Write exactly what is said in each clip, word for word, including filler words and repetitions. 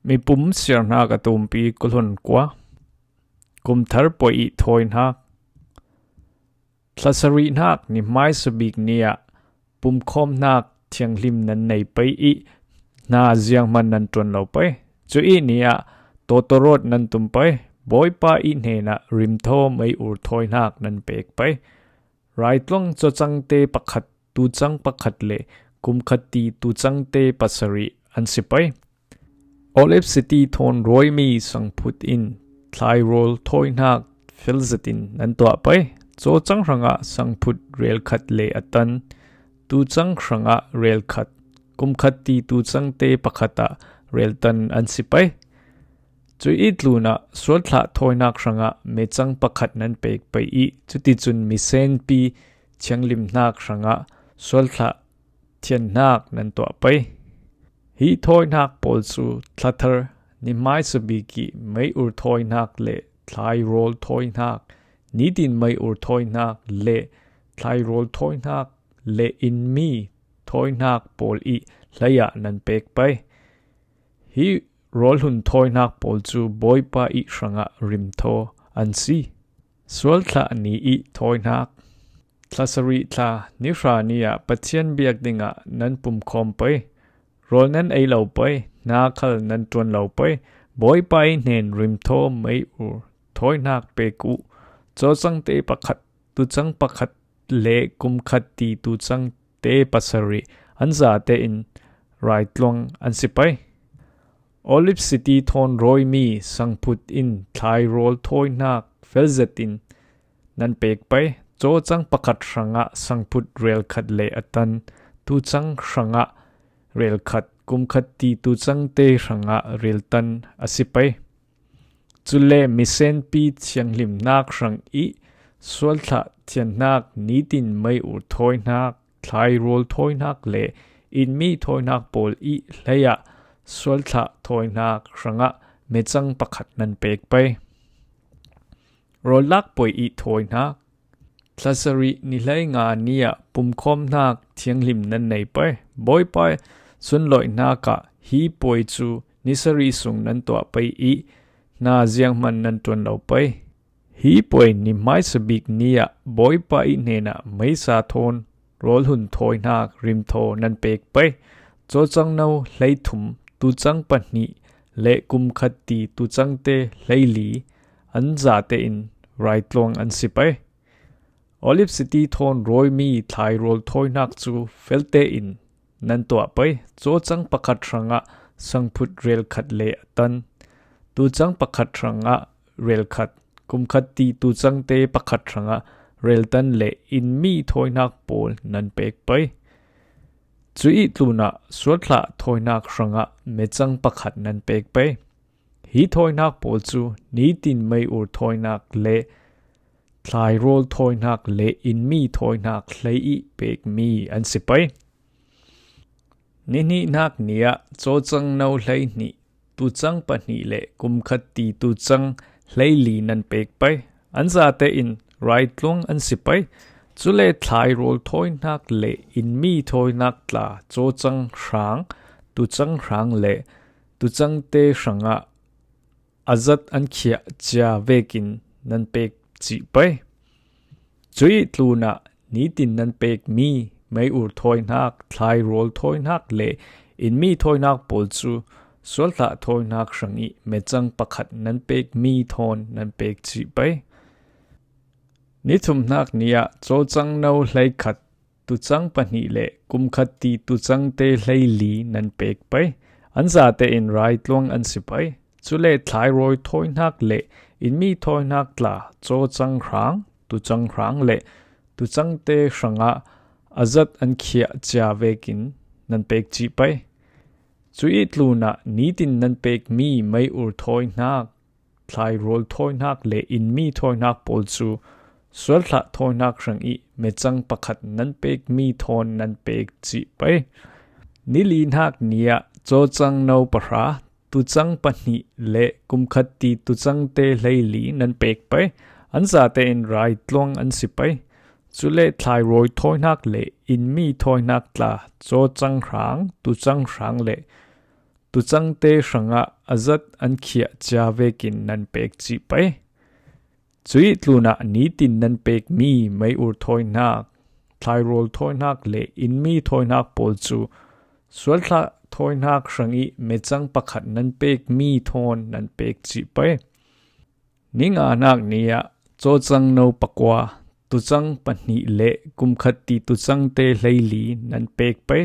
Mipum siarhnak a tumpi kulhun kua. Kumthar poi i thawihnak. Thlasarihnak ni hmaisabik ni-ah pumkhawmhnak thianghlim nan nei pei i hna zianghman nan ṭuan lo pei. Cu i ni-ah tawtawrawt nan tum pei. Bawipa i hnenah rimthaw mei-ur thawinak nan pek pei. Raitluang cawcangte pakhat, tucang pakhat le kumkhatti tucangte pasarih an si pei. Olive siti thawn rawimi sangphut in thlairawl thawinak felzetin nan tuah pei. Cawcang hrangah sangphut relkhat le a tan, tucang hrangah relkhat, kumkhatti tucangte pakhatah reltan an si pei. Cu i tlunah sualthlah thawinak hrangah mecang pakhat nan pek pei i cuticun misenpi thianghlimhnak hrangah sualthlah thianhnak nan tuah pei. Hi thawinak pawl cu thlathar, ni hmaisabik i mei-ur thawinak le thlairawl thawinak, nitin mei-ur thawinak le thlairawl thawinak le inmi thawinak pawl i hleiah nan pek pei. Hi rawlhlun thawinak pawl cu Bawipa i hrangah rimthaw an si. Sualthlah ni i thawinak. Thlasarih thla ni hra ni-ah Pathian biak dingah nan pumkhawm pei. Rawl nan ei lo pei, hna khal nan ṭuan lo pei. Bawipa i hnen rimthaw mei-ur thawinak pek uh. Cawcangte pakhat, tucang pakhat le kumkhatti tucangte pasarih an zate in raitluang an si pei. Olive siti thawn rawimi sangphut in thlairawl thawinak felzetin nan pek pei. Cawcang pakhat hrangah sangphut relkhat le a tan, tucang hrangah relkhat, kumkhatti tucangte hrangah reltan a si pei. Cule misenpi thianghlimhnak hrang i sualthlah thianhnak, nitin mei-ur thawinak, thlairawl thawinak le inmi thawinak pawl i hleiah sualthlah thawinak hrangah mecang pakhat nan pek pei. Rawllak poi i thawinak. Thlasarih ni hleinga ni-ah pumkhawmhnak thianghlim nan nei pei. Bawipa sunlawihnak ah hi puai cu nisarih sung nan tuah pei i hna zianghman nan ṭuan lo pei. Hi puai ni hmaisabik ni-ah Bawipa i hnenah meisa thawn rawlhlun thawinak rimthaw nan pek pei. Cawcangno hleithum, tucang pahnih le kumkhatti tucangte hleili an zate in raitluang an si pei. Olive siti thawn rawimi thlairawl thawinak cu felte in nan tuah pei. Cawcang pakhat hrangah sangphut relkhat le a tan, tucang pakhat hrangah relkhat, kumkhatti tucangte pakhat hrangah reltan le inmi thawinak pawl nan pek pei. Cu i tlunah sualthlah thawinak hrangah mecang pakhat nan pek pei. Hi thawinak pawl cu nitin mei-ur thawinak le thlairawl thawinak le inmi thawinak hlei i pekmi an si pei. Nihnihnak ni-ah cawcangno hleihnih, tucang pahnih le kumkhatti tucang hleili nan pek pei. An zate in raitluang an si pei. Cule thlairawl thawinak le inmi thawinak tla cawcang hrang, tucang hrang le tucangte hrangah a zat an khiah cia vekin nan pek cih pei. Cuih tlunah nitin nan pekmi mei-ur thawinak, thlairawl thawinak le inmi thawinak pawl cu sualthlah thawinak hrang i mecang pakhat nan pekmi thawn nan pek cih pei. Ni thumhnak ni-ah cawcangno hleikhat, tucang pahnih le kumkhatti tucangte hleili nan pek pei. An zate in raitluang an si pei. Cule thlairawl thawinak le inmi thawinak tla cawcang hrang, tucang hrang le tucangte hrangah a zat an khiah cia vekin nan pek cih pei. Cuih tlunah nitin nan pekmi mei-ur thawinak, thlairawl thawinak le inmi thawinak pawl cu sualthlah thawinak hrang i mecang pakhat nan pekmi thawn nan pek cih pei. Ni lihnak ni-ah cawcangno pahra, tucang pahnih le kumkhatti tucangte hleili nan pek pei. An zate in raitluang an si pei. Cule thlairawl thawinak le inmi thawinak tla cawcang hrang, tucang hrang le tucangte hrangah a zat an khiah cia vekin nan pek cih pei. Cuih tlunah nitin nan pek mi mei-ur thawinak, thlairawl thawinak le innmi thawinak pawl cu sualthlah thawinak hrangih mecang pakhat nan pek mi thawn nan pek cih pei. Ni nganak ni ah cawcangno pakua, tucang pahnih le kumkhat ti tucangte hleili nan pek pei.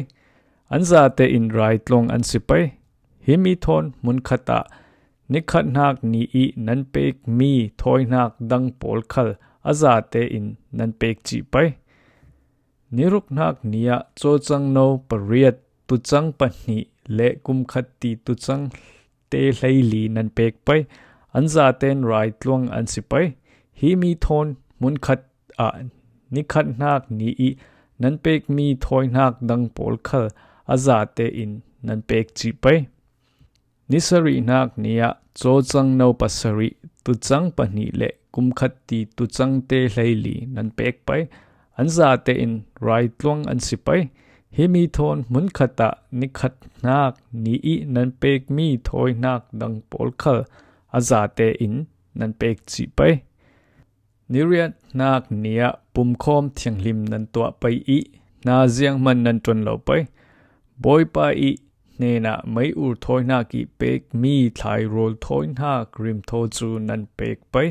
An zate in raitluang an si pei. Himi thawn hmunkhat ah nikhatnak ni ih nan pek mi thawinak dang pawl khal a zate in nan pek cih pei. Niruknak ni ah cawcangno pariat, tucang pahnih le kumkhat ti tucang te hleili nan pek pei. An zaten raitluang an si pei. Himi thawn hmunkhat ah nikhatnak ni ih nan pek mi thawinak dang pawl khal a zate in nan pek cih pei. Ni sarihnak ni ah cawcangno pasarih, tucang pahnih le kumkhat ti tucangte hleili nan pek pei. An zate in raitluang an si pei. Himi thawn hmunkhat ah nikhatnak ni ih nan pek mi thawinak dang pawl khal a zate in nan pek cih pei. Niriatnak ni ah pumkhawm thianghlim nan tuah pei ih hna zianghman nan ṭuan lo pei. Bawipa ih hnenah mei-ur thawinak ih pek mi thlairawl thawinak rimthaw cu nan pek pei.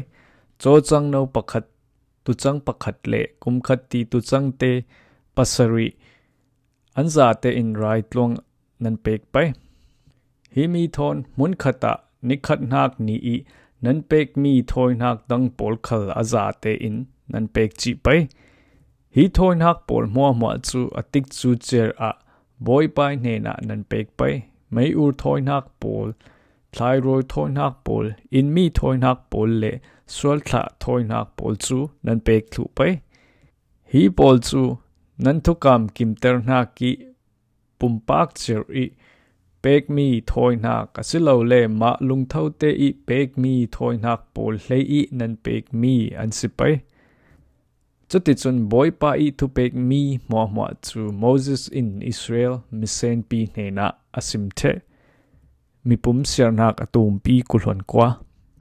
Cawcangno pakhat, tucang pakhat le kumkhat ti tucangte pasarih an zate in raitluang nan pek pei. Himi thawn hmunkhat ah nikhatnak ni ih nan pek mi thawinak dang pawl khal a zate in nan pek cih pei. Hi thawinak pawl hmuahhmuah cu a tikcu cer ah Bawipa hnenah nan pek pei. Mei-ur thawinak pawl, thlairawl thawinak pawl, innmi thawinak pawl le sualthlah thawinak pawl cu nan pek thluh pei. Hi pawl cu nan thukam kimternak ih pumpak cer ih pekmi thawinak, asilole mah lungthote ih pekmi thawinak pawl hlei ih nan pekmi an si pei. Cuticun Bawipa ih thupekmi hmuahhmuah cu Moses in Israel misenpi hnenah a sim ṭheh. Mipum siarnak a tumpi kuhluan kua.